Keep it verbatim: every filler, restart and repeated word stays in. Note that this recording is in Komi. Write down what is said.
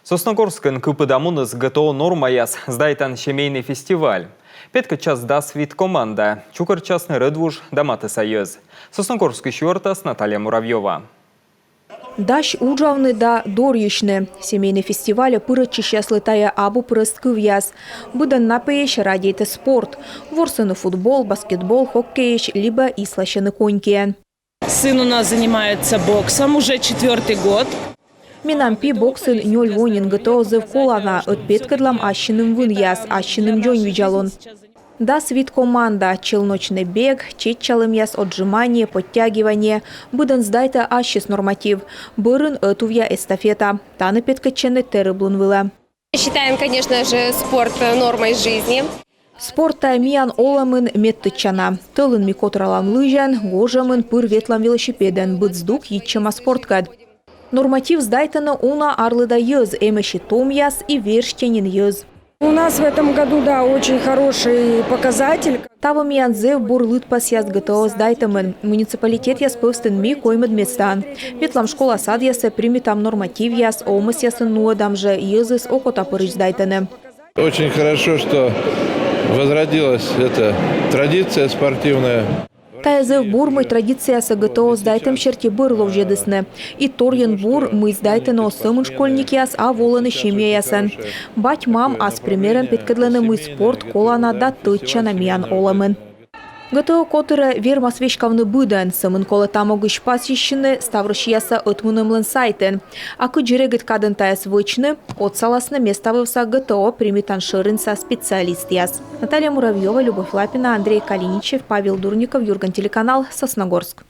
Сосногорскын кыпыда муніс ГТО нормаяс сдайтан семейный фестиваль. Петкӧдчас дас вит команда, чукӧртчасны рӧдвуж да матысса йӧз. Сосногорскысь юӧртас Наталья Муравьёва. Дась уджавны да дорйысьны. Семейный фестивальӧ пырӧдчысьяслы тайӧ абу прӧст кывъяс. Быдӧн на пиысь радейтӧ спорт. Ворсӧны футбол, баскетбол, хоккейысь либӧ исласьӧны конькиӧн. Сын у нас занимается боксом уже четвертый год. Менам пи боксын нёль во нин. ГТО зэв колана, ӧд петкӧдлам ассьыным вынъяс, ассьыным дзоньвидзалун. Дас вит команда, челночный бег, чеччалӧмъяс, отжимание, подтягивание. Быдӧн сдайтӧ ассьыс норматив. Бӧрын ӧтувъя эстафета. Тані петкӧдчӧны тэрыблун вылӧ. Считаем, конечно же, спорт нормой жизни. Спорт — тайӧ миян олӧмын медтӧдчана. Тӧлын ми котыралам лыжиӧн, гожӧмын пыр ветлам велосипедӧн, быд здук йитчӧма спорткӧд. Норматив сдайтӧны уна арлыда йӧз, эмӧсь и томъяс, и верстьӧ нин йӧз. У нас в этом году, да, очень хороший показатель. Таво миян зэв бур лыдпасъяс ГТО сдайтӧмын. Муниципалитетъяс пӧвстын ми коймӧд местаын. Ветлам школа-садъясӧ, примитам нормативъяс, овмӧсъясын нуӧдам жӧ, йӧзыс окотапырысь сдайтӧны. Очень хорошо, что возродилась эта традиция спортивная. Тайӧ зэв бур, мый традициясӧ ГТО сдайтӧм серти бӧр ловзьӧдісны. И торйӧн бур, мый сдайтӧны оз сӧмын школьникъяс, а волӧны семьяясӧн. Бать-мам ас примерӧн петкӧдлӧны, мый спорт колана да тӧдчана миян олӧмын. ГТО котырӧ вермас веськавны быдӧн. Сӧмын колӧ та могысь пасйысьны ставроссияса ӧтмунӧмлӧн сайтын. А кыдзи регыд кадӧн тайӧс вӧчны, отсаласны меставывса ГТО примитан шӧринса специалистъяс. Наталья Муравьёва, Любовь Лапина, Андрей Калиничев, Павел Дурников, «Юрган» телеканал, Сосногорск.